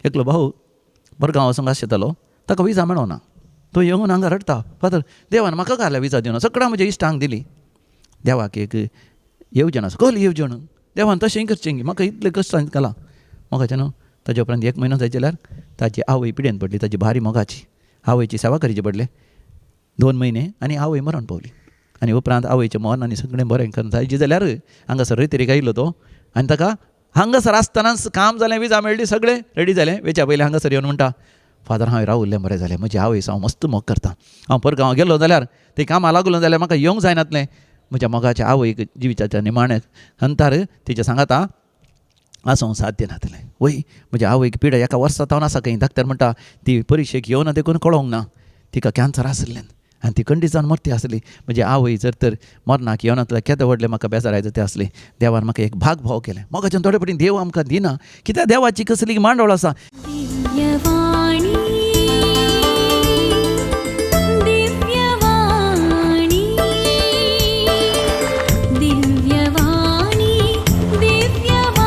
एकलो भाऊ मडगांव वचूंक आशिल्लो, ताका विजा मेळना. तो येवन हांगा रडटा, फादर देवान म्हाका घाल्या विजा दिवना, सगळ्या म्हज्या इश्टांक दिली. देवाक एक येवजण आसा. कसली येवजण? देवान तशें करचें की म्हाका इतलें कश्टान घालां मोगाचें न्हू. ताज्या उपरांत एक म्हयनो जायत जाल्यार ताजी आवय पिडेन पडली. ताजी भारी मोगाची आवयची सेवा करची पडली 2 म्हयने आनी आवय मरण पावली. आनी उपरांत आवयचें मरण आनी सगळें बरें करून जायचे जाल्यार हांगासर रेतरीक आयलो तो आनी ताका हांगासर आसतनाच काम जालें, विजा मेळ्ळी, सगळें रेडी जालें. वेच्या पयलीं हांगासर येवन म्हणटा, फादर हांवें रावल्लें बरें जालें, म्हजी आवय हांव मस्त मोग करता. हांव परगांव गेलो जाल्यार ते कामां लागलो जाल्यार म्हाका येवंक जायनातलें. म्हज्या मोगाच्या आवयक जिविताच्या निमाणें अंतार तिच्या सांगाता आसूंक साध्य नातलें. वय म्हज्या आवयक पिडा एका वर्सा तावन आसा खंय. डाक्टर म्हणटा ती परिक्षेक येवना देखून कळोंक ना, तिका कॅन्सर आशिल्लें आनी ती खंडीत जावन मरती आसली. म्हजी आवय जर तर मरणाक येवनातल्यार केदें व्हडलें म्हाका बेजारायता तें आसलें. देवान म्हाका एक भाग भाव केलें. मोगाच्यान थोडे फावटी देव आमकां दिना कित्याक देवाची कसली मांडवळ आसा. दिव्यवाणी दिव्यवाणी दिव्यवाणी दिव्यवाणी.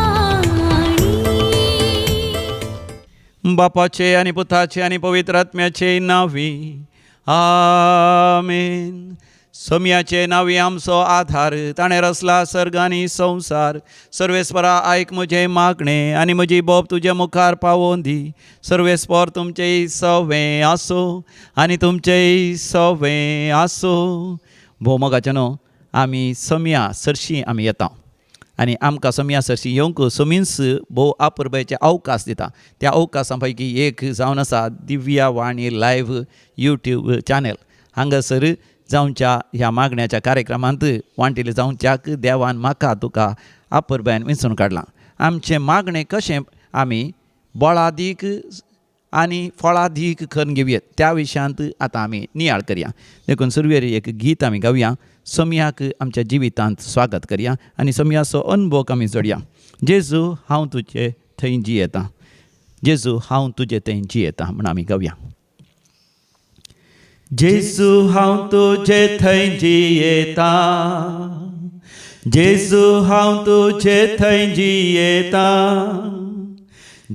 बापाचे आनी पुताचे आनी पवित्र आत्म्याचे नांवी आमेन. सोम्याचे नांवी आमचो आधार, ताणें रचला सर्ग आनी संवसार. सर्वेस्परा आयक म्हजें मागणें आनी म्हजी बोब तुजे मुखार पावोवन दी. सर्वेस्पर तुमचें सवें आसूं आनी तुमचें सवें आसूं. भोव मोगाचें न्हू, आमी सोम्या सरशीं आमी येता आनी आमकां सोम्या सरशीं येवंक सोमींच भोव आपुरबायेचे अवकाश दिता. त्या अवकाशां पैकी एक जावन आसा दिव्यवाणी लायव्ह यूट्यूब चॅनल. हांगासर जावच्या ह्या मागण्याच्या कार्यक्रमांत वांटिल्ले जावच्याक देवान म्हाका तुका आपुरबायेन वेंचून काडलां. आमचें मागणें कशें आमी बळादीक आनी फळादीक करून घेवया त्या विशयांत आतां आमी नियाळ करया. देखून सुरवेर एक गीत आमी गावया, सोम्याक आमच्या जिवितांत स्वागत करया आनी सोम्याचो अनुभव आमी जोडया. जेजू हांव तुजे थंय जियेतां, जेजू हांव तुजे थंय जियेतां म्हण आमी गावया. जेजू हांव तुजे थंय जियेतां, जेजू हांव तुजे थंय जियेतां,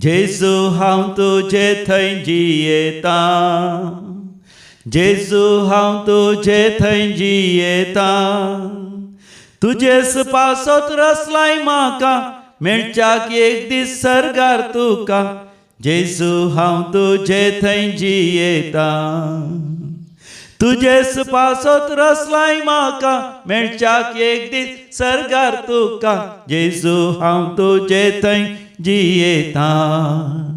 जेजू हांव तुजे थंय जियेतां, जेजू हांव तुजे थंय जियेतां. तुजेच पासत रसलाय म्हाका मेळच्याक एक दीस सर्गार तुका. जेजू हांव तुजे थंय जियेतां, तुजेच पासत रसलाय म्हाका मेळच्याक एक दीस सर्गार तुका. जेजू हांव तुजे थंय जियेतां,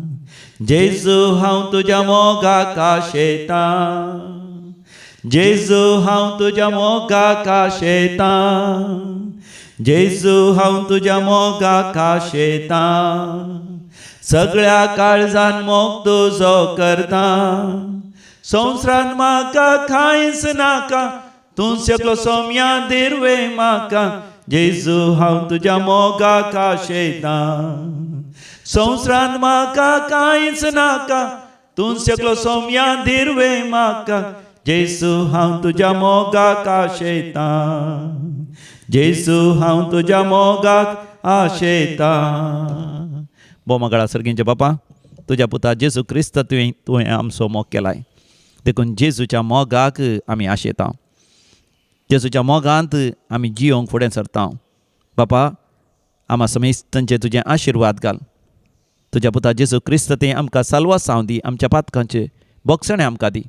जेजू हांव तुज्या मोगाक आशेतां, जेजू हांव तुज्या मोगाक आशेतां, जेजू हांव तुज्या मोगाक आशेतां. सगळ्या काळजान मोग तुजो करता, संवसारांत म्हाका कांयच नाका, तूं एकलो सोम्या दिरवे म्हाका. जेजू हांव तुज्या मोगाक आशेतां, संवसारांत म्हाका कांयच नाका, तूं एकलो सोम्या दिरवे म्हाका. जेजू हांव तुज्या मोगाक आशेतां, जेजू हांव तुज्या मोगाक आशेतां. बोमगळा सर्गींचे बापा, तुज्या पुता जेजू क्रिस्त तुवें तुवें आमचो मोग केलाय, देखून जेजूच्या मोगाक आमी आशेता. जेजूच्या मोगांत आमी जियोंक फुडें सरता. बापा आमा समेस्तांचे तुजें आशिर्वाद घाल. तुज्या पुता जेजू क्रिस्त तें आमकां साल्वासांव दी, आमच्या पातकांचे बोगसणें आमकां दी,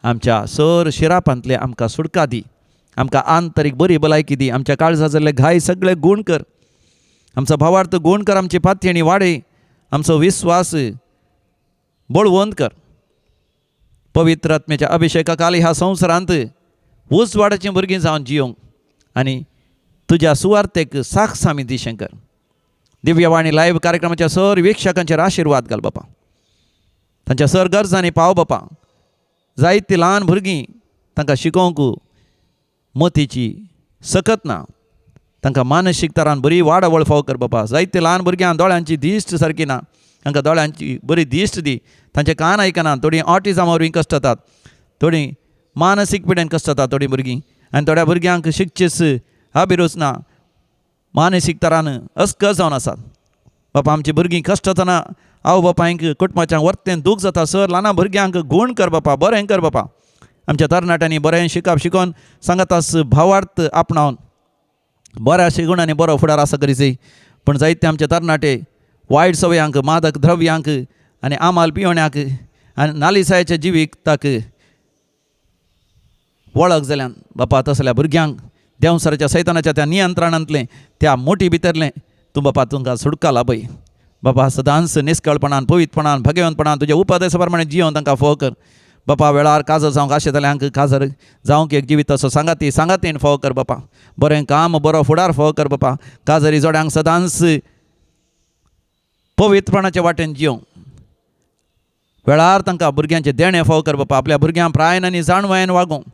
आमच्या सर शिरापांतले आमकां सुटका दी, आमकां आंतरीक बरी भलायकी दी, आमच्या काळजा जाल्ले घाय सगळे गूण कर, आमचो भावार्थ गूण कर, आमची पातयेणी वाडय, आमचो विस्वास बळवंत कर. पवित्र आत्म्याच्या अभिषेका खाला ह्या संवसारांत उजवाडाचीं भुरगीं जावन जियोंक आनी तुज्या सुवार्थेक साक्ष आमी दिशें कर. दिव्यवाणी लायव्ह कार्यक्रमाच्या सर वीक्षकांचेर आशिर्वाद घाल बापा, तांच्या सर गरजांनी पाव बापा. जायतीं ल्हान भुरगीं तांकां शिकोवंक मतीची सकत ना, तांकां मानसीक तरान बरी वाडावळ फाव कर बापा. जायते ल्हान भुरग्यांक दोळ्यांची दिश्ट सारकी ना, तांकां दोळ्यांची बरी दिश्ट दी. तांचे कान आयकना, थोडीं ऑटिजमा वरवीं कश्ट जातात, थोडीं मानसीक पिडेन कश्ट जातात थोडीं भुरगीं, आनी थोड्या भुरग्यांक शिकचीच अभिरूच ना, मानसीक तरान अस्कस जावन आसात. बापा आमची भुरगीं कश्ट जातना आवय बापायंक कुटुंबाच्या वर्तें दूख जाता सर ल्हाना भुरग्यांक गूण कर बापा, बरें कर बापा. आमच्या तरणाट्यांनी बरें शिकप शिकोवन सांगातास भावार्थ आपणावन बऱ्या शिकून आनी बरो फुडार आसा करीची. पूण जायते आमचे तरणाटे वायट सवयांक, मादक द्रव्यांक आनी आमाल पिवण्याक आनी नालिसायाच्या जिवीताक वळख जाल्यान बापा. तसल्या भुरग्यांक देंवसराच्या सैतानाच्या त्या नियंत्रणांतलें, त्या मोटी भितरलें तूं बापा तुमकां सुटका लाभय बापा. सदांच निस्कळपणान, पवित्रपणान, भगवंतपणान तुज्या उपदेसा प्रमाणे जिवन तांकां फोव कर बापा. वेळार काजर जावंक आशेतल्यांक काजर जावंक एक जिविताचो सांगाती सांगातीन फोव कर बापा. बरें काम, बरो फुडार फोव कर बापा. काजरी जोड्यांक सदांच पवित्रपणाचे वाटेन जिवंक वेळार तांकां भुरग्यांचें देणें फोव कर बापा. आपल्या भुरग्यांक प्रायन आनी जाणवायन वागोवंक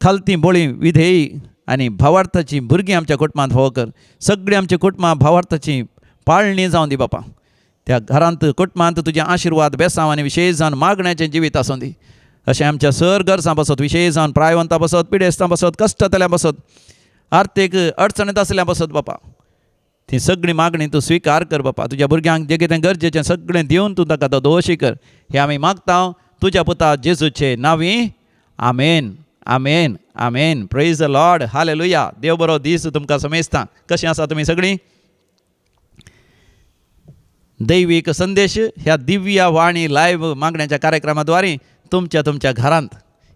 खालती बोळी विधेयी आनी भावार्थाची भुरगीं आमच्या कुटुंबांत फोव कर. सगळीं आमच्या कुटुंबां भावार्थाची पाळणी जावं दी बापा. त्या घरांत कुटुंबांत तुजे आशिर्वाद बेसांव आनी विशेश जावन मागण्याचें जिवीत आसूं दी. अशें आमच्या सर गरजां बसत, विशेश जावन प्रायवंतां बसत, पिडेस्तां बसत, कश्टतल्यां बसत, आर्थीक अडचणींत आसल्या बसत बापा, ती सगळी मागणी तूं स्विकार कर बापा. तुज्या भुरग्यांक जें कितें गरजेचें सगळें दिवन तूं ताका तो दोशी कर. हें आमी मागता तुज्या पुता जेजूचे नांवी, आमेन, आमेन, आमेन. Praise the Lord, hallelujah. देव बरो दीस तुमकां समेस्तां. कशें आसा तुमी सगळीं? दैवीक संदेश ह्या दिव्य वाणी लायव्ह मागण्याच्या कार्यक्रमाद्वारे तुमच्या तुमच्या घरांत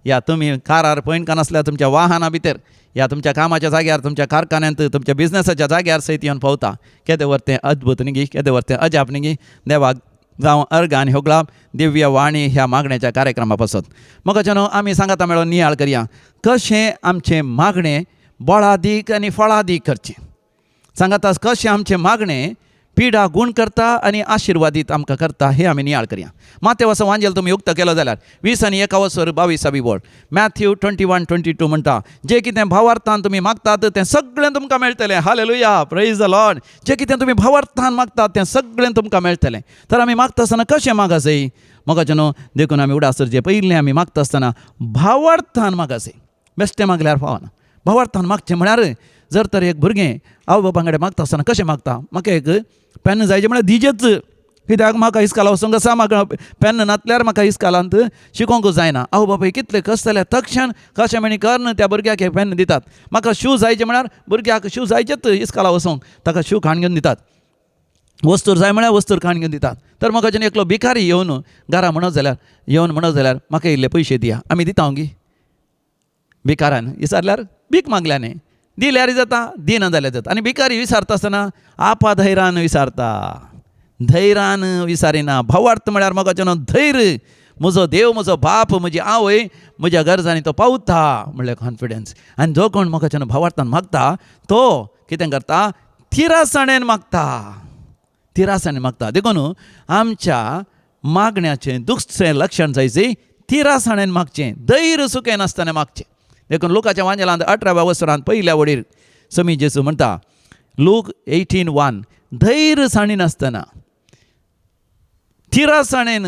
या तुमी कारार पयण नासल्यार तुमच्या वाहना भितर या तुमच्या कामाच्या जाग्यार, तुमच्या कारखान्यांत, तुमच्या बिजनेसाच्या जाग्यार सयत येवन पावता. केदें व्हर तें अद्भुत न्ही, केदें व्हर तें अजाप न्ही. देवाक जावं अर्घ आनी होगळाप दिव्य वाणी ह्या मागण्याच्या कार्यक्रमा पासत. मोगाच्यानो, आमी सांगाता मेळोन नियाळ करया कशें आमचें मागणें बळादीक आनी फळादीक करचें. सांगाता कशें आमचें मागणें पिडा गूण करता आनी आशिर्वादीत आमकां करता हें आमी नियाळ करया. मातेवाचो वांजेल तुमी उक्त केलो जाल्यार 21 वसर 22वी वळ, मॅथ्यू 21:22 म्हणटा, जे कितें भावार्थान तुमी मागतात तें सगळें तुमकां मेळटलें. हालेलुया, प्रेज the Lord. जें कितें तुमी भावार्थान मागतात तें सगळें तुमकां मेळटलें. तर आमी मागता आसतना कशें मागासय मोगाचें न्हू? देखून आमी उडास जे पयलें आमी मागता आसतना भावार्थान मागासय, बेश्टें मागल्यार फावना. भावार्थान मागचें म्हळ्यार जर तर एक भुरगें आवय बापां कडेन मागता आसतना कशें मागता? म्हाका एक पेन जाय म्हळ्यार दिजेच, कित्याक म्हाका इस्काला वचूंक आसा, म्हाका पेन नासल्यार म्हाका इस्कालांत शिकोवंक जायना. आवय बापूय कितले कसतले तक्षण कशें म्हणी करून त्या भुरग्याक एक पेन दितात. म्हाका शू जायचे म्हळ्यार भुरग्याक शू जायचेच इस्काला वचूंक, ताका शू काण घेवन दितात. वस्तूर जाय म्हळ्यार वस्तूर काण घेवन दितात. तर म्हाका जेन्ना एकलो भिकारी येवन घरा म्हणत जाल्यार, येवन म्हणत जाल्यार म्हाका इल्ले पयशे दिया, आमी दिता गी? भिकारान विचारल्यार भीक मागल्या न्ही, दिल्यार जाता, दिना जाल्यार जाता. आनी भिकारी विचारता आसतना आपा धैरान विचारता, धैरान विचारिना. भावार्थ म्हळ्यार म्हाका न्हू धैर्य, म्हजो देव, म्हजो बाप, म्हजी आवय म्हज्या गरजांनी तो पावता म्हणल्यार कॉन्फिडन्स. आनी जो कोण म्हाका न्हू भावार्थान मागता तो कितें करता? थिरासाणेन मागता, थिरासाणेन मागता. देखून आमच्या मागण्याचें दुसरें लक्षण जायचें थिरासाणेन मागचें, धैर्य सुकें नासतना मागचें. देखून लुकाच्या वांजेलांत 18व्या वसरांत पयल्या वडीर समी जेजू म्हणटा, लूक 18:1, धैर्य साणी नासतना थिरासाणेन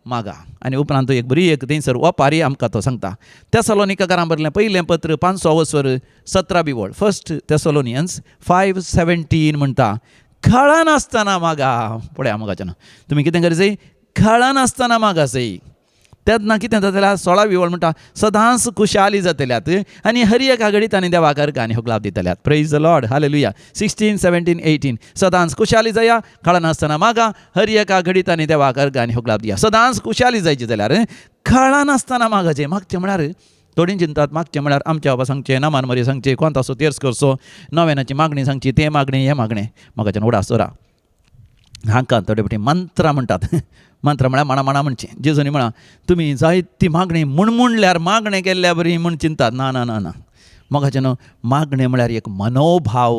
मागा. आनी उपरांत एक बरी एक थंयसर ओपारी आमकां तो सांगता. तेसलोनिकारां बरलें पयलें पत्र 5 वसर 17वी वळ, फर्स्ट तेसलोनियन्स 5:17 म्हणटा, खळानासतना मागा. पळया मोगाच्यान, तुमी कितें करचें? खळानासतना मागासय. तेन्ना कितें जातलें? 16वी वळ म्हणटा, सदांच खुशाली जातल्यात आनी हर एका घडीत आनी देवाक अर्घ आनी होगलाप दितल्यात. Praise the Lord, hallelujah. 16, 17, 18, सदांच खुशाली जाया, खळनासतना मागा, हर एका घडीत आनी देवाक अर्घ आनी होगलाप दिया. सदांच खुशाली जायची जाल्यार खळनासतना मागाचें. मागचें म्हळ्यार थोडीं चिंतात मागचें म्हळ्यार आमच्या बाबा सांगचें, नामान मरी सांगचें, कोंतासो तेर्स करचो, नव्यानाची मागणी सांगची, तें मागणें, हें मागणें. म्हाका उडास दवरा, हांकां थोडे फावटी मंत्रां म्हणटात. मंत्रां म्हळ्यार माणा माणा म्हणचें. जेजूनी म्हळां तुमी जायती मागणी म्हूण म्हणल्यार मागणें केल्ल्या बरी म्हूण चिंतात. ना ना ना ना, मोगाचें न्हू, मागणें म्हळ्यार एक मनोभाव,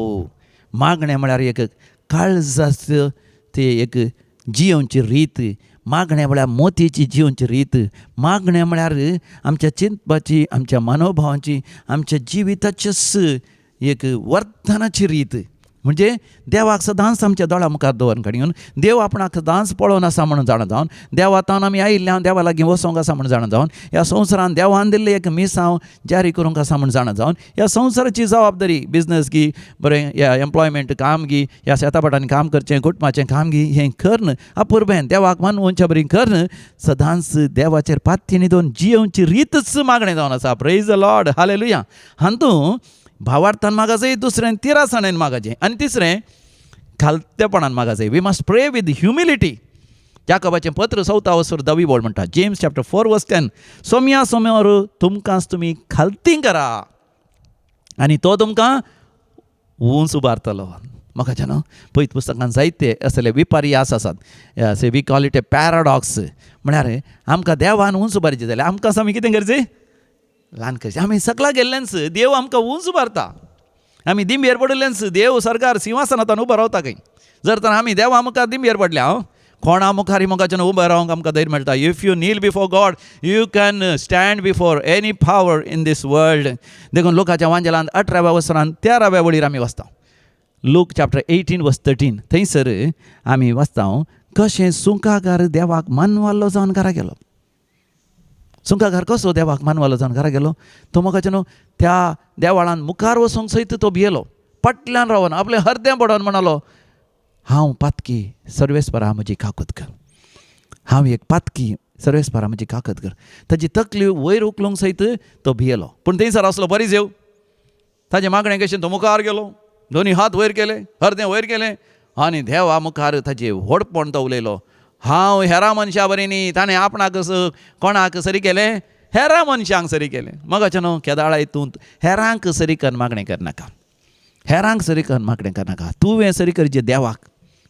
मागणें म्हळ्यार एक काळजाचो ती एक जियोवची रीत, मागणें म्हळ्यार मोतीची जियोवची रीत, मागणें म्हळ्यार आमच्या चिंतपाची, आमच्या मनोभावाची, आमच्या जिविताचीच एक वर्तनाची रीत. म्हणजे देवाक सदांच आमच्या दोळ्या मुखार दवरून काडून देव आपणाक सदांच पळोवन आसा म्हणून जाणा जावन, देवातान आमी आयिल्ल्या देवा लागीं वचोंक आसा म्हूण जाणा जावन, ह्या संवसारान देवान दिल्लें एक मिसांव जारी करूंक आसा म्हूण जाणा जावन, ह्या संवसाराची जबाबदारी बिजनस गी बरें ह्या एम्प्लॉयमेंट काम गी ह्या शेताभाटांनी काम करचें कुटुंबाचें काम गी हें करून अपुरबेन देवाक मानवच्या बरी करून सदांच देवाचेर पातयेनी दवरून जियोवची रीतच मागणें जावन आसा. Praise the Lord, hallelujah. हातूंत भावार्थान मागाचें, दुसरें तिरासाणेन मागाचें आनी तिसरें खालतेपणान मागाचें. We must pray with humility. जाकबाचें पत्र चवथा वसर 10वी बोल म्हणटा, जेम्स चॅप्टर 4 वर्स 10, सोम्या सोम्यार तुमकांच तुमी खालती करा आनी तो तुमकां उंच उबारतलो. म्हाका जेन्ना पयत पुस्तकान जायते असले विपर्यास आसात, we call it a paradox. म्हळ्यार आमकां देवान उंच उबारचें जाल्यार आमकां आमी कितें करचें, ल्हान करचें. आमी सगळा गेल्ल्यानच देव आमकां उंच उबारता. आमी दिंबेर पडिल्ल्यानच देव सरकार सिंहासनांत उबो रावता खंय. जर तर आमी देवा मुखार दिंबेर पडल्या हांव कोणा मुखार मुखाच्यान उबो रावंक आमकां धैर्य मेळटा. If you kneel before God you can stand before any power in this world. देखून लोकांच्या वांजेलांत 18व्या वसरान 13व्या वळीर आमी वाचता, लूक चॅप्टर 18 वर्स 13, थंयसर आमी वाचता कशें सुंकागार देवाक मानवालो जावन घरा गेलो. सुंकागार कसो देवाक मानवालो जावन घरा गेलो, तो म्हाका त्या देवाळान मुखार वचोंक सयत तो भियेलो, फाटल्यान रावन आपलें हरदें पडोवन म्हणालो, हांव पातकी सर्वेस्परा म्हजी काकूत कर, हांव एक पातकी सर्वेस्परा म्हजी काकत कर. ताजी तकली वयर उखलूंक सयत तो भियेलो. पूण थंयसर आसलो बरीच येव ताजें मागणें कशें तो मुखार गेलो, दोनी हात वयर केले, हरदें वयर केलें आनी देवा मुखार ताजें व्हडपण तो उलयलो, हांव हेरा मनशां बरी न्ही, ताणें आपणाक कोणाक सरी केलें, हेरा मनशांक सरी केलें. मगाचें न्हू केदाळाय तूं हेरांक सरी कर मागणें करनाका, हेरांक सरी कर मागणें करनाका, तुवें सरी करचें देवाक.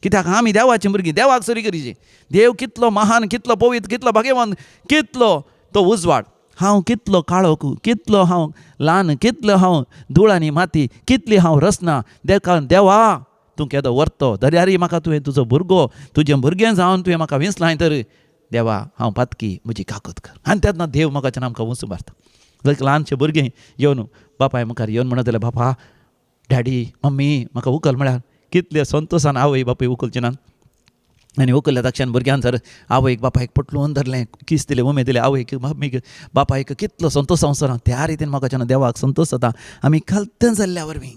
कित्याक आमी देवाची भुरगीं, देवाक सरी करची. देव कितलो महान, कितलो पवित्र, कितलो भाग्यवान, कितलो तो उजवाड, हांव कितलो काळोख, कितलो हांव ल्हान, कितलो हांव धूळ आनी माती, कितली हांव रचना. देखा देवा तूं केदो व्हरतो दर्यारी म्हाका तुवें तुजो भुरगो, तुजें भुरगें जावन तुवें म्हाका विंचलां तर देवा हांव पातकी म्हजी काकत कर. आनी तेन्ना देव म्हाका आमकां उंच मारता. जर ल्हानशें भुरगें येवन बापाय मुखार येवन म्हणत जाल्यार बापा डॅडी मम्मी म्हाका उखल म्हळ्यार कितले संतोशान आवय बापूय उखलचे ना. आनी उखल्ल्या तक्षण भुरग्यान जर आवयक बापायक पटलून धरलें, किस दिले, उमेद दिले, आवयक मम्मीक बापायक कितलो संतोश संवसारांत त्या रितीन म्हाका देवाक संतोश जाता. आमी खालतें जाल्ल्या वरवीं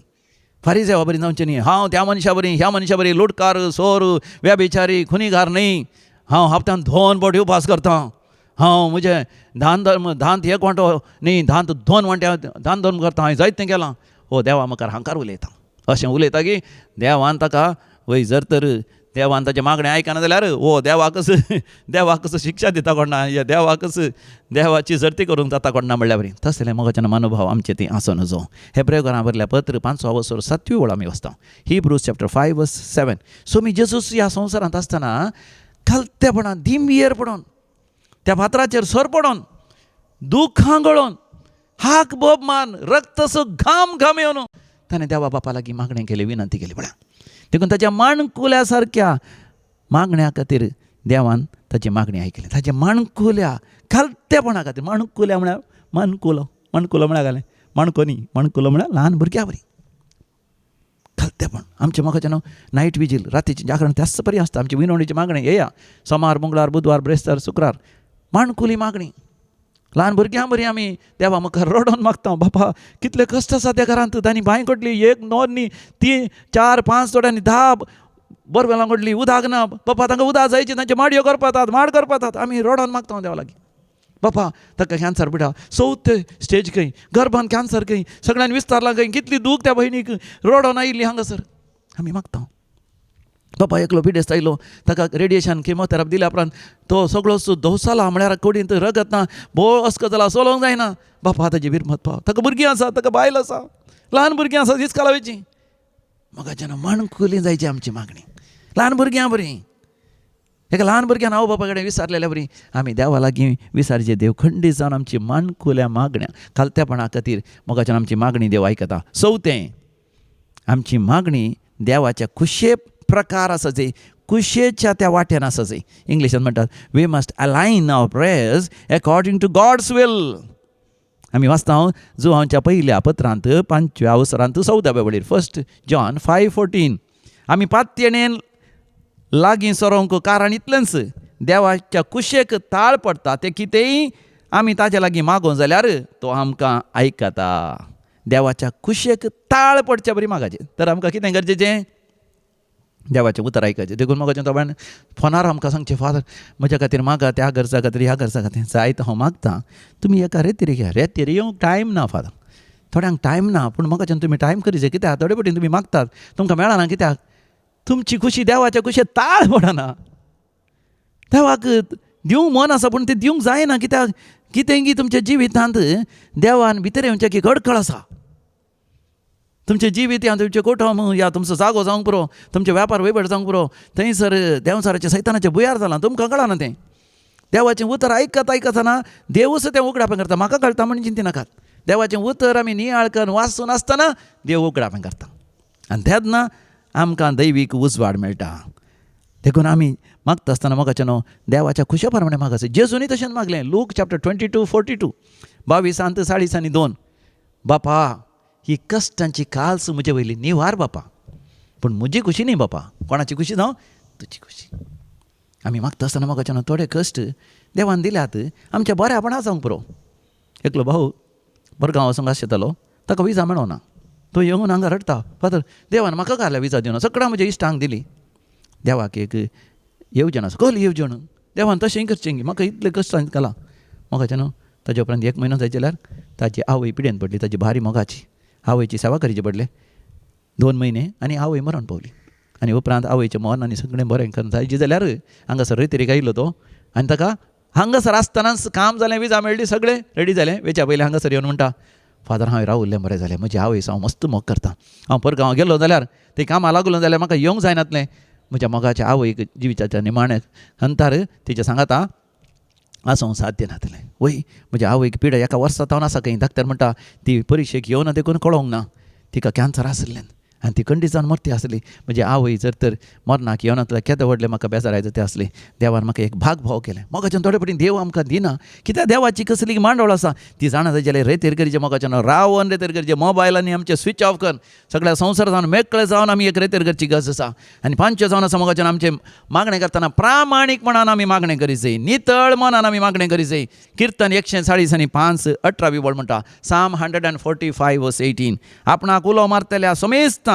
फारीजेवा बरी जावचें न्ही, हांव त्या मनशा बरी ह्या मनशा बरी लुटकार, सोर, व्यभिचारी, खुनीगार न्ही, हांव हप्त्यान 2 फावटी उपास करतां, हांव म्हजें धान धर्म धांत एक वांटो न्ही धांत 2 वांट्या दान धर्म करता, हांवें जायतें केलां. हो देवा मुखार हांकार उलयता. अशें उलयता की देवान ताका वय जर तर देवान ताचें मागणें आयकना जाल्यार हो देवाकच देवाकच शिक्षा दिता कोणा, या देवाकच देवाची सर्ती करूंक जाता कोणा म्हणल्यार बरी. तसलें मोगाचे मनोभाव आमचे ती आसूं नजो. हेब्रेव बरल्या पत्र 5 वसर 7वी वळ आमी वाचता, हिब्रूज चॅप्टर 5 वर्स 7. सो मी जेजूस ह्या संवसारांत आसतना खालतेपणान दिंबयेर पडोन, त्या फातराचेर सर पडोन, दुखां गळोन, हाक बोब मान, रक्तसो घाम घाम येवन ताणें देवा बापा लागीं मागणें केलें, विनंती केली पळया. देखून ताच्या माणकुल्या सारक्या मागण्या खातीर देवान ताची मागणी आयकली. ताच्या माणकुल्या खालतेपणा खातीर, माणकुल्या म्हळ्यार माणकुलो, माणकुलो म्हळ्यार घालें माणको न्ही, माणकुलो म्हळ्यार ल्हान भुरग्या बरी खालतेपण. आमचें म्हाका न्हू नायट विजील, रातीचें जागरण त्याच परी आसता. आमची विनवणीची मागणें येया सोमार, मंगळार, बुधवार, ब्रेस्तार, शुक्रार, माणकुली मागणी. ल्हान भुरग्यां बरी आमी देवा मुखार रडोन मागता, बापा कितले कश्ट आसा त्या घरांत, तांणी बांय कडली 1 2 न्ही 3 4 5 थोड्यांनी 10 बोरवेलां कडली, उदक ना बापा, तांकां उदक जायची, तांच्यो माडयो करपातात, माड करपातात. आमी रडोन मागता देवा लागीं, बापा ताका कॅन्सर बिटा 4th stage खंय, गर्भान कॅन्सर खंय, सगळ्यांनी विस्तारलां खंय, कितली दूख त्या भयणीक रडोन आयिल्ली हांगासर. आमी मागता बापा एकलो पिडेस्त आयलो, ताका रेडिएशन किमोथेरपी दिल्या उपरांत तो सगळो धोसाला, म्हळ्यार कुडींत रगत ना, भोव अस्क जाला, चलोवंक जायना. बापा ताजी बिरमत पाव, ताका भुरगीं आसा, ताका बायल आसा, ल्हान भुरगीं आसा, इस्काला वयची. म्हाका जेन्ना माणकुली जायची आमची मागणी, ल्हान भुरग्यां बरी, एका ल्हान भुरग्यान आवय बापा कडेन विसारलेल्या बरी आमी देवा लागीं विसारचे. देव खंडीत जावन आमची माणकुल्या मागण्या खालतेपणा खातीर मोगाच्यान आमची मागणी देव आयकता. चवथें, आमची मागणी देवाच्या खुशे प्रकार आसा जे कुशेच्या त्या वाट्यान आसा जे इंग्लिशान म्हणटात, we must align our prayers according to God's will. आमी वाचता जुवांच्या पयल्या पत्रांत 5व्या अवसरांत 14व्या वळीर, 1 John 5:14. आमी पातयेणेन लागीं सरोंक कारण इतलेंच, देवाच्या कुशेक ताळ पडटा तें कितेंय आमी ताजे लागीं मागों जाल्यार तो आमकां आयकता. देवाच्या कुशेक ताळ पडच्या बरी मागाचें. तर आमकां कितें गरजेचें? देवाचें उतर आयकाचें. देखून म्हाका थोड्यान फोनार आमकां सांगचें, फादर म्हज्या खातीर मागा, त्या गरजा खातीर, ह्या गरजा खातीर. जायत हांव मागता, तुमी एका रेतीर घ्या. रेतीर येवंक टायम ना फादर, थोड्यांक टायम ना, पूण म्हाका तुमी टायम करीचे. कित्याक थोडे पटीन तुमी मागतात, तुमकां मेळना. कित्याक? तुमची खुशी देवाच्या खुशे ताळ पडना. देवाक दिवंक मन आसा पूण तें दिवंक जायना. कित्याक? कितें की तुमच्या जिवितांत देवान भितर येवचें की गडकळ आसा. तुमचें जिवीत या तुमचें कुटुंब या तुमचो जागो जावंक पुरो, तुमचें व्यापार वयवट जावंक पुरो, थंयसर देंवचाराचें सैतानाचें भुयार जालां, तुमकां कळना तें. देवाचें उतर आयकत आयकतना देवूच तें उगडापें करता. म्हाका कळटा म्हण चिंती नाकात. देवाचें उतर आमी नियाळ करून वाचून आसतना देव उगडापें करता आनी तेन्ना आमकां दैवीक उजवाड मेळटा. देखून आमी मागता आसतना मोगाचें न्हू देवाच्या खुशे प्रमाणें मागाचें. जेजूनी तशेंच मागलें. लूक चॅप्टर 22:42, 22 40 आनी 2. बापा ही कश्टांची काल्स म्हजे वयली निवार बापा, पूण म्हजी खुशी न्ही बापा, कोणाची खुशी जावं? तुजी खुशी. आमी मागता आसतना मोगाचें न्हू थोडे कश्ट देवान दिल्यात आमच्या बऱ्यापणा जावंक पुरो. एकलो भाऊ बरगांव वचूंक आशिल्लो, ताका विजा मेळना. तो येवन हांगा रडटा, फादर देवान म्हाका घाल्या विजा दिवना, सगळ्या म्हज्या इश्टांक दिली. देवाक एक येवजण आसा, कसली येवजण? देवान तशें करचें की म्हाका इतलें कश्टान घालां. मोगाचें न्हू ताजे उपरांत 1 म्हयनो जायत जाल्यार ताजी आवय पिडेन पडली. ताजी भारी मोगाची आवयची सेवा करची पडले 2 म्हयने आनी आवय मरण पावली. आनी उपरांत आवयचें मरण आनी सगळें बरें करून जायचे जाल्यार हांगासर रेतीरेक आयलो तो आनी ताका हांगासर आसतनाच काम जालें, विजा मेळ्ळी, सगळें रेडी जालें. वेच्या पयलीं हांगासर येवन म्हणटा, फादर हांवें रावल्लें बरें जालें, म्हजी आवय हांव मस्त मोग करता. हांव परगांव गेलो जाल्यार ते कामां लागलो जाल्यार म्हाका येवंक जायनातलें. म्हज्या मोगाच्या आवयक जिविताच्या निमाण्या अंतार तिच्या सांगाता आसूंक साध्य नातलें. वय म्हज्या आवयक पिडा 1 वर्सा तावन आसा खंय. डाक्टर म्हणटा ती परिक्षेक येवना देखून कळोंक ना, तिका कॅन्सर आशिल्लें आनी ती खंडीत जावन मरती आसली. म्हजी आवय जर तर मरणाक येवना जाल्यार केदें व्हडलें म्हाका बेजारायता तें आसलें. देवान म्हाका एक भाग भाव केलें. मोगाच्यान थोडे पटीन देव आमकां दिना. कित्याक देवाची कसली मांडवळ आसा ती जाणा जाय जाल्यार रेतीर करचें मोगाच्यान रावन रेतीर करचें. मोबायल आनी आमचें स्विच ऑफ कर, सगळ्या संवसार जावन मेकळे जावन आमी एक रेतीर करची गरज आसा. आनी 5 जावन आसा मोगाच्यान आमचें मागणें करतना प्रामाणीकपणान आमी मागणें करी जाय, नितळ मनान आमी मागणें करी जाय. किर्तन 140 आनी 5 18वी वळ म्हणटा, Psalm 145:18, आपणाक उलो मारतल्या समेस्तांक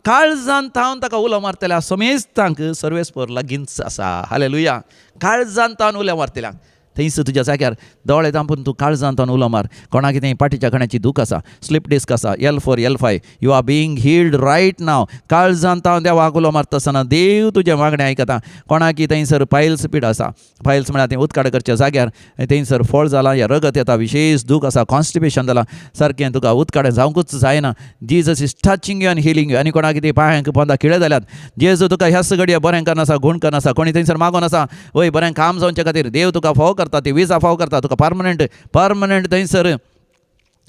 काळजान तावन ताका उलो मारतल्या समेस्तांक सर्वेस्पर लागींच आसा. हालेलुया. काळजान तावन उलो मारतल्यांक थंयस तुज्या जाग्यार दोळे धांपून तूं काळजान तावन उलो मार. कोणा कितें पाटीच्या कण्याची दूख आसा, स्लीप डिस्क आसा, L4 L5, you are being healed right now. काळजान तावन देवाक उलो मारता आसतना देव तुजें मागणें आयकता. कोणाकी थंयसर पायल्स पीड आसा, पायल्स म्हळ्यार तें उदकाड करच्या जाग्यार थंयसर फळ जालां या रगत येता, विशेश दूख आसा, कॉन्स्टिपेशन जालां, सारकें तुका उदकाड जावंकूच जायना. Jesus is touching you and healing you. आनी कोणाक कितें पांयांक पोंदा किळे जाल्यात, जेजू तुका ह्याच घडये बरें करना आसा, गूण करना आसा. कोणी थंयसर मागोन आसा, वय बरें काम जावचे खातीर देव तुका फावो करता, ती विजा फावो करता, तुका परमनंट परमनंट थंयसर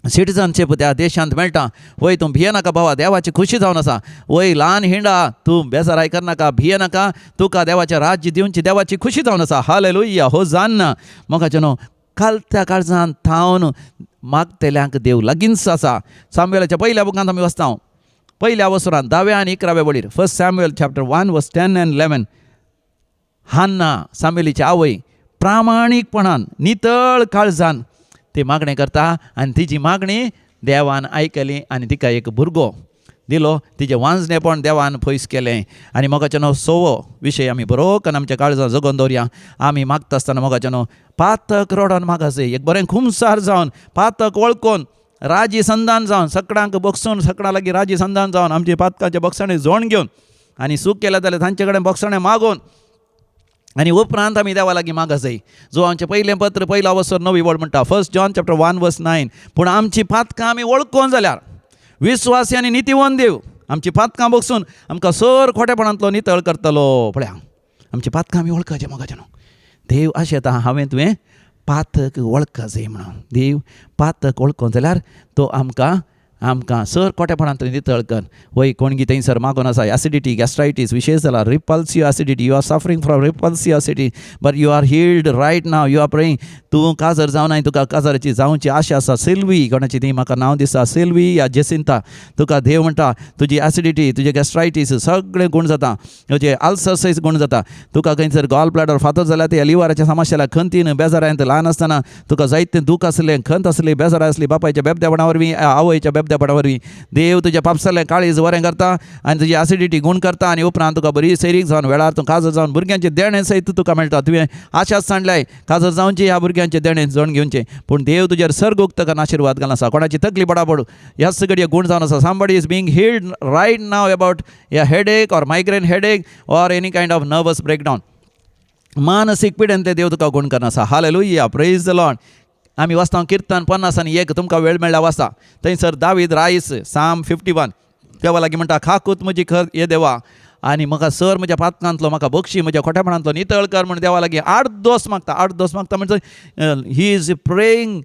सिटीजनशीप त्या देशांत मेळटा. वय तूं भिये नाका भावा, देवाची खुशी जावन आसा. वय ल्हान हिंडा, तूं बेजाराय करनाका, भिये नाका, तुका देवाचें राज्य दिवची देवाची खुशी जावन आसा. हालेलुया. हो जान्न मोगाचें न्हू कालत्या काळजान थावन मागतल्यांक देव लागींच आसा. सामुएलाच्या पयल्या बुकांत आमी वाचता, पयल्या वसरान 10व्या आनी 11व्या वळीर, 1 Samuel chapter 1 verse 10 and 11. Hannah सामुएलीची आवय प्रामाणीकपणान नितळ काळजान ती मागणें करता आनी तिजी मागणी देवान आयकली आनी तिका एक भुरगो दिलो. तिजें वांजणेपण देवान पयस केलें. आनी मोगाचें न्हू 6वो विशय आमी बरो करून आमच्या काळजान जगोवन दवरया. आमी मागता आसतना मोगाचें न्हू पातक रोडोन मागासय, एक बरें खुमसार जावन पातक वळखून राजी संदान जावन सकडांक बगसून सकडां लागीं राजी संदान जावन आमचे पातकांचे बगसणे जोण घेवन आनी सूख केलें जाल्यार तांचे कडेन बगसणे मागून आनी उपरांत आमी देवा लागीं मागासय. जो आमचें पयलें पत्र पयलो अवसर 9वी वळ म्हणटा, 1 John chapter 1 verse 9, पूण आमची पातकां आमी वळखून जाल्यार विस्वासी आनी नितीवंत देव आमची पातकां बगसून आमकां सर खोटेपणांतलो नितळ करतलो. पळया आमची पातकां आमी वळखाचें मोगाचें न्हू देव अशें येता हांवें तुवें पातक वळखा जाय म्हणून. देव पातक वळखून जाल्यार तो आमकां आमकां सर कोटेपणांत नितळ कर. वय कोणगी थंयसर मागून आसा एसिडिटी, गॅस्ट्रायटीस विशेश जाला, repulsive acidity, you are suffering from repulsive acidity but you are healed right now, you are praying. तूं काजर जावनाय, तुका काजराची जावची आशा आसा. सिल्वी कोणाची ती म्हाका नांव दिसता, सिल्वी या जेसिंता, तुका देव म्हणटा तुजी एसिडिटी, तुजे गॅस्ट्रायटीस सगळें गूण जाता, तुजे अल्सर सयत गूण जाता. तुका खंयसर गॉल ब्लॅडर फातर जाल्यार ते लिवराच्या समस्या जाल्या, खंतीन बेजारांत ल्हान आसतना तुका जायतें दूख आसलें, खंत आसली, बेजार आसली बापायच्या बेबद्यापणा वरवीं, आवयच्या बेबद्यापणा वरवीं. देव तुज्या पापसालें काळीज बरें करता आनी तुजी एसिडिटी गूण करता आनी उपरांत तुका बरी सैरीक जावन वेळार तूं काजर जावन भुरग्यांचें देणें सयत तुका मेळटा. तुवें आशाच सांडल्याय काजर जावची ह्या भुरग्यांचें देणें जण घेवचें, पूण देव तुजेर सर्ग उक्तो करून आशिर्वाद घालून आसा. कोणाची तकली बडाबड ह्याच घडये गूण जावन आसा. Somebody is being healed right now about a headache or migraine headache or any kind of nervous breakdown. मानसीक पिडेन ते देव तुका गूण करना आसा. हालेलुया, प्रेज the Lord. आमी वाचता किर्तन 51, तुमकां वेळ मेळ्ळ्यार वाचा. थंयसर दावीद रायस साम 51 देवा लागीं म्हणटा, खाकूत म्हजी खर ये देवा आनी म्हाका सर म्हज्या पातकांतलो म्हाका बक्षी, म्हज्या खोटेपणांतलो नितळ कर म्हूण देवा लागीं 8 दोस मागता. 8 दोस मागता म्हणजे he is praying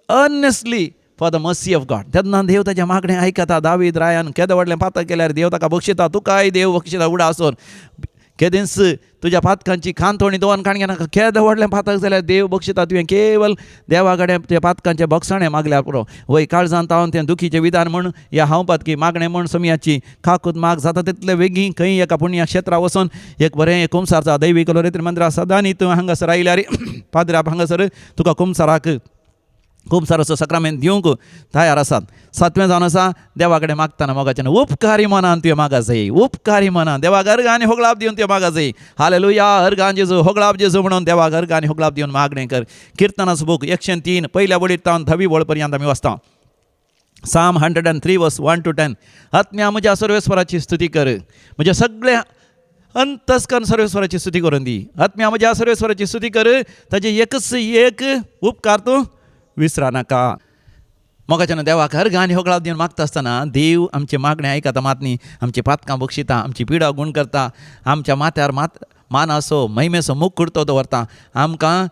earnestly for the mercy of God. तेन्ना देव ताजें मागणें आयकता. दावीद रायान केदें व्हडलें पातक केल्यार देव ताका बक्षिता, तुकाय देव बक्षिता. उडा आसून केदेंच तुज्या पातकांची खांतोणी दवरून काण घेनाका. केदें व्हडलें पातक जाल्यार देव बक्षिता. तुवें केवल देवा कडेन तुज्या पातकांचें बक्षाणें मागल्यार पुरो. वय काळजान तावन तें दुखीचें विधान म्हूण या हांव पातकी मागणें म्हूण समयाची काकूत माग जाता तितले बेगीन. खंय एका पुण्य क्षेत्रा वचून एक बरें कुमसारचा दैवीक लोरेत्री मंदिरा सदांनी तूं हांगासर आयल्यार पाद्राप हांगासर तुका कुमसाराक कुमसाराचो सक्रामेंत दिवंक तयार आसात. सातवें जावन आसा देवा कडेन मागतना मोगाच्यान उपकारी मनान तुवें मागा जाय. उपकारी मनान देवाक अर्गां आनी होगळाप दिवन तुवें मागा जाय. हालेलुया, अर्गां जेजू, होगळाप जेजू म्हणून देवाक अर्गां आनी होगळाप दिवन मागणें कर. किर्तनाचो बूक 103 पयल्या वळीर तावन 10वी वळ पर्यंत आमी वाचता. Psalm 103 verse 1 to 10. आत्म्या म्हज्या सर्वेस्वराची स्तुती कर, म्हज्या सगळ्या अंतस्कन सर्वेस्वराची स्तुती करून दी. आत्म्या म्हज्या सर्वेस्वराची स्तुती कर, ताजे एकच एक उपकार तूं विसरा नाका. मोगाच्यान देवाक अर्गां आनी होगळाप दिवन मागता आसतना देव आमचें मागणें आयकता, मात न्ही आमची पातकां बक्षिता, आमची पिडा गूण करता, आमच्या माथ्यार मात मानाचो महिमेचो मुकुट तो दवरता, आमकां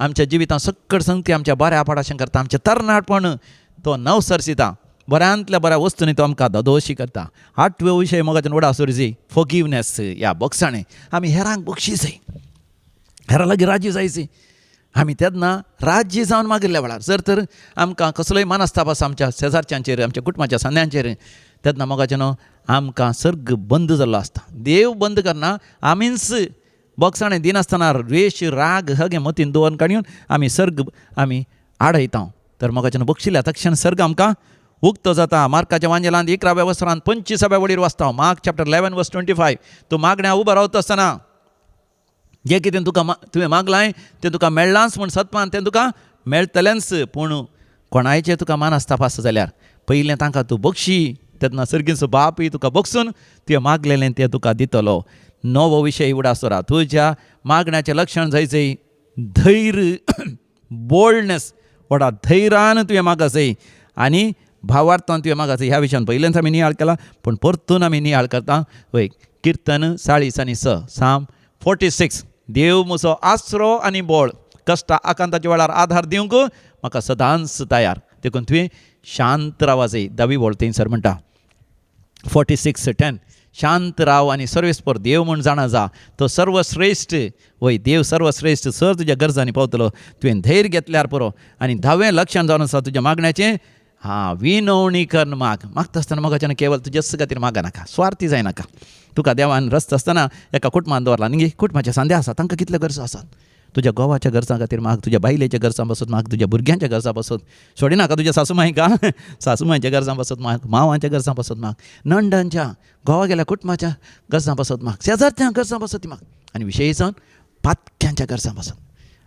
आमच्या जिवितांत सक्कड संगती आमच्या बऱ्या पाडाशें करता, आमचें तरणाटपण तो नवसरसिता, बऱ्यांतल्या बऱ्या वस्तूंनी तो आमकां ददोशी करता. आठव्यो विशय मोगाच्यान वडा सुरजी फोगिवनेस ह्या बक्षाणें आमी हेरांक बक्षीस जाय, हेरां लागीं राजी जायची. आमी तेन्ना राज्य जावन मागिल्ल्या वेळार जर तर आमकां कसलोय मनस्ताप आसा आमच्या शेजारच्यांचेर, आमच्या कुटुंबाच्या सांद्यांचेर, तेन्ना मोगाचें न्हू आमकां सर्ग बंद जाल्लो आसता. देव बंद करना, आमीच बक्षाणें दिनासतना द्वेश राग हगे मतीन दवरून काडून आमी सर्ग आमी आडयता. तर मोगाचें न्हू बक्षिल्ल्या तक्षण सर्ग आमकां उक्तो जाता. मार्काच्या वांजेलांत 11व्या वसरांत 25व्या वडीर वाचता. मार्क चॅप्टर 11 वर्स 25. तूं मागण्या उबो रावता आसतना जें कितें तुका तुवें मागलां तें तुका मेळ्ळांच म्हूण सत्मान तें तुका मेळटलेंच. पूण कोणायचें तुका मनस्ताप आसा जाल्यार पयलें तांकां तूं बक्षी, तेन्ना सर्गीचो बापूय तुका बक्षून तुवें मागलेलें तें तुका दितलो. नवो विशय उडासोरा तुज्या मागण्याचें लक्षण जायचें धैर्य, बोल्डनेस, व्हडा धैर्यान तुवें मागा जाय आनी भावार्थान तुवें मागा जाय. ह्या विशयान पयल्यान आमी नियाळ केला, पूण परतून आमी नियाळ करता. वय किर्तन 46, साम 46. देव म्हजो आसरो आनी बोळ, कश्टा आकांताच्या वेळार आधार दिवंक म्हाका सदांच तयार. देखून तुवें शांत रावा जाय. 10वी वळ थंयसर म्हणटा 46:10, शांत राव आनी सर्वेस्पर देव म्हूण जाणा जा, तो सर्वश्रेश्ठ. वय देव सर्वश्रेश्ठ, सर तुज्या गरजांनी पावतलो. तुवें धैर्य घेतल्यार पुरो. आनी 10वें लक्षण जावन आसा तुज्या मागण्याचें, हां विनवणी करून माग. मागता आसतना मोगाच्यान केवल तुज्याच खातीर मागा नाका, स्वार्थी जायनाका. तुका देवान रस्तो आसतना एका कुटुंबान दवरला न्ही, कुटुंबाचे सांदे आसा, तांकां कितले गरजो आसात. तुज्या घोवाच्या गरजां खातीर माग, तुज्या बायलेच्या गरजां पासत माग, तुज्या भुरग्यांच्या गरजां पासत सोडिनाका, तुज्या सासूमायका सासूमायच्या गरजां पासत माग, मावांच्या गरजां पासत माग, नंडांच्या घोवा गेल्या कुटुंबाच्या गरजां पासत माग, शेजारच्या गरजां पासत माग, आनी विशय जावन पातक्यांच्या गरजां पासत,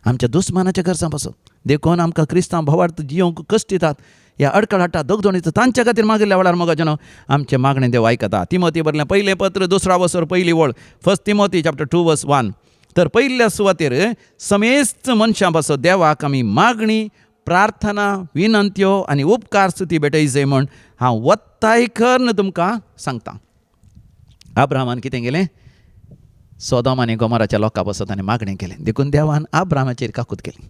आमच्या दुस्मानाच्या गरजां पासत. देखून आमकां क्रिस्तांव भावार्थ जियोंक कश्ट दितात ह्या अडकळ हाडटा दगदोणीचो, तांच्या खातीर मागिल्ल्या वेळार मोगाचें न्हू आमचें मागणें देव आयकता. तिमोती बरलें पयलें पत्र 2 वसर 1 वळ, 1 तिमोती चॅप्टर 2 वर्स 1. तर पयल्या सुवातेर समेस्त मनशां पासत देवाक आमी मागणी, प्रार्थना, विनंत्यो आनी उपकार स्तुती भेटयचे म्हूण हांव वत्ताय करून तुमकां सांगता. आब्रामान कितें केलें? सोदोम आनी गोमोराच्या लोकां पासत आनी मागणें केलें. देखून देवान आब्रामाचेर काकूत केली.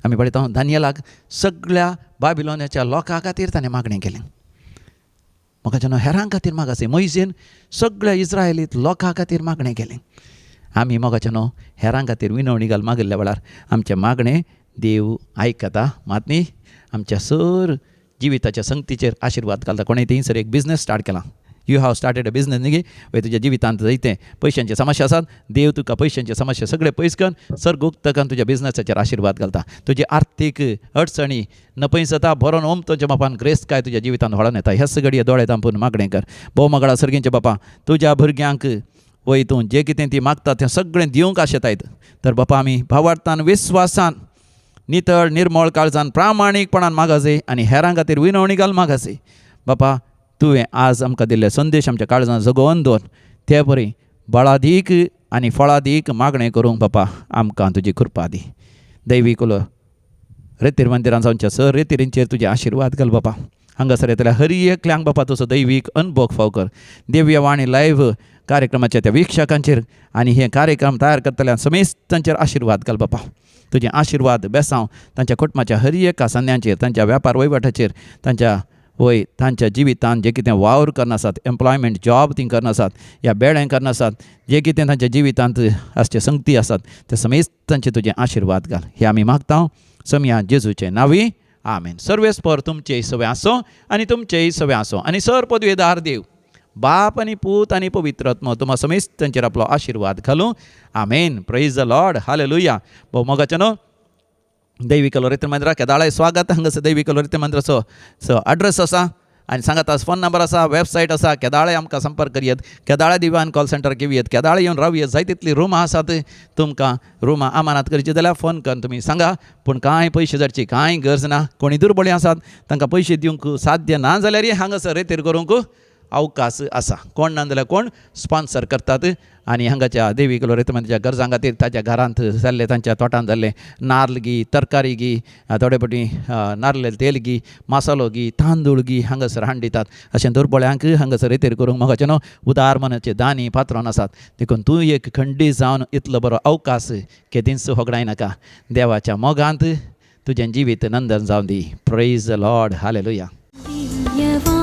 आमी पळयता दानियलाक सगळ्या बाबिलोनाच्या लोकां खातीर ताणें मागणें केलें. म्हाका जेन्ना हेरां खातीर मागासे मोयजेन सगळ्या इस्रायलीत लोकां खातीर मागणें केलें. आमी मोगाचे न्हू हेरां खातीर विनवणी घाल मागिल्ल्या वेळार आमचें मागणें देव आयकता मात न्ही आमच्या सर जिविताच्या संगतीचेर आशिर्वाद घालता. कोणें थंयसर एक बिजनस स्टार्ट केला, you have started a business न्ही वय तुज्या जिवितांत जायते पयशांची समस्या आसात, देव तुका पयशांची समस्या सगळे पयस करून सर्गुक्तकान तुज्या बिजनसाचेर आशिर्वाद घालता. तुजी आर्थीक अडचणी नपयसता बरोवन ओमतोच्या बापान ग्रेस काय तुज्या जिवितांत व्हडोन येता. ह्याच घडये दोळे धांपून मागणें कर. भोव मगळा सर्गींचे बापा तुज्या भुरग्यांक वय तूं जें कितें ती मागता तें सगळें दिवंक आशेतायत. तर बापा आमी भावार्थान विस्वासान नितळ निर्मळ काळजान प्रामाणीकपणान मागासे आनी हेरां खातीर विनवणी घाल मागासे. बापा तुवें आज आमकां दिल्ले संदेश आमच्या काळजान जगोवन दवर, ते परी बळादीक आनी फळादीक मागणें करूंक बापा आमकां तुजी कृपा दी. दैवीक उलो रेतीर मंदिरान जावच्या सर रेतिरींचेर तुजे आशिर्वाद घाल बापा. हांगासर येतल्या हरी एकल्यांक बापा तुजो दैवीक अनुभव फाव कर. दिव्यवाणी लायव्ह कार्यक्रमाच्या त्या वीक्षकांचेर आनी हे कार्यक्रम तयार करतल्या समेस्तांचेर आशिर्वाद घाल बापा. तुजे आशिर्वाद बेसांव तांच्या कुटुंबाच्या हर एका संद्यांचेर, तांच्या व्यापार वहिवाटाचेर, तांच्या वय तांच्या जिवितांत जें कितें वावर करना आसात, एम्प्लॉयमेंट जॉब ती करना आसात या बेळें करना आसात, जें कितें तांच्या जिवितांत आसचे संगती आसात ते समेस्तांचे तुजे आशिर्वाद घाल. हे आमी मागता समया जेजूचे नांवी, आमेन. सर्वेस्पर तुमचेय सवे आसो आनी तुमचेय सवे आसो आनी सर पदवेदार देव बाप आनी पूत आनी पवित्र आत्मो तुमा समेस्तांचेर आपलो आशिर्वाद घालूं. आमेन. Praise the Lord. Hallelujah. भोव मोगाचें न्हू दैवीक लोरेत मंदिरा केदाळाय स्वागत. हांगासर दैवीक लोरेत मंदिराचो सो एड्रेस आसा आनी सांगात फोन नंबर आसा, वेबसायट आसा. केदाळे आमकां संपर्क करयत, केदाळे दिवान कॉल सेंटर घेवयत, केदाळे येवन रावयत. जाय तितलीं रुमां आसात, तुमकां रुमां अमानात करची जाल्यार फोन करून तुमी सांगा. पूण कांय पयशे जाडची कांय गरज ना. कोणी दुर्बळी आसात तांकां पयशे दिवंक साध्य ना जाल्यार हांगासर रेतीर करूंक अवकाश आसा. कोण ना जाल्यार कोण स्पॉन्सर करतात आनी हांगाच्या देवी लोरेत मंदिराच्या गरजां खातीर ताच्या घरांत जाल्ले तांच्या तोटांत जाल्ले नार्ल गी, तरकारी गी, थोडे फावटी नारलें तेल गी, मसालो गी, तांदूळ गी हांगासर हाडून दितात. अशें दुर्बळ्यांक हांगासर रेतीर करूंक मोगाचें न्हू उदार मनाचे दानी पात्रोन आसात. देखून तूं एक खंडीत जावन इतलो बरो अवकाश केदींच होगडायनाका. देवाच्या मोगांत तुजें जिवीत नंदन जावन दी. Praise the Lord. Hallelujah. Divyavani.